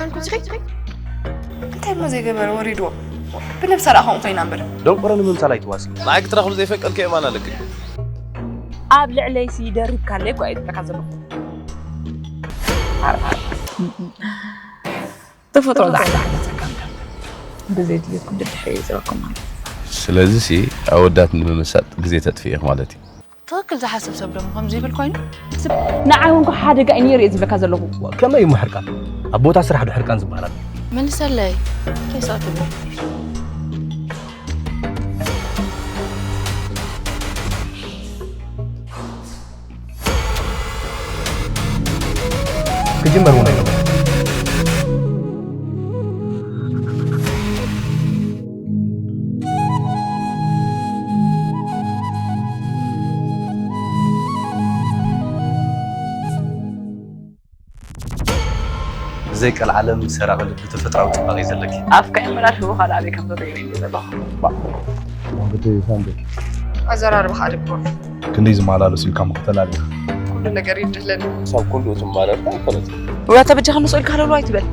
ኣንኩ ጽኺ እንታይ እሞ ዘይገበረ ወሪድዎ። ብነብሳ ደኣ ከምኡ ኮይና እምበር። ደንቆሮ ንምምሳል ኣይትዋሲ። ንዓይ ክትረኽቢ ዘይፈቀድክዮ የማን ኣለኪ። ኣብ ልዕለይሲ ደሪብካለይ እኮ እየ ዝብለካ ዘለኹ። ተፈጥሮ ዝዓይነተካ እምበር ብዘይ ድሌትኩም ደድሕሪ ይፅረኩም ማለት እዩ። ስለዚሲ ኣወዳት ንምምሳጥ ግዜ ተጥፍእ ኢኽ ማለት እዩ። ትኽክል ዝሓስብ ሰብ ደሞ ከምዚ ይብል ኮይኑ። ንዓይ እውን ሓደጋ እዩ ነይሩ እየ ዝብለካ ዘለኹ። ከመይ እዩ ምሕርቃን? ኣብ ቦታ ስራሕ ዶ ሕርቃን ዝበሃል ኣሎ? መልሰለይ። ከይስኣትሉ። ክጅመር እውን ኣይነበረን። ብዘይ ቀልዓለም ሰራቒ ልቢ ተፈጥራዊ ጽባቐ እዩ ዘለኪ። ኣፍካ ይመላሽ ህቦ ካልእ ኣበይ ከም ዘሎ ይበይን እዩ ዘለኹ። እንግዲህ ሳንዴ ኣዘራርባኻ ኣድብሮ። ክንደይ ዝመላለሱ ኢልካ ምክተል ኣለካ። ኩሉ ነገር ይድለኒ። ክሳብ ኩሉ ትማረርካ ኣይኮነትን። ውላታ በጃኻ ንስኡ ኢልካ ሃለሉ ኣይትበል።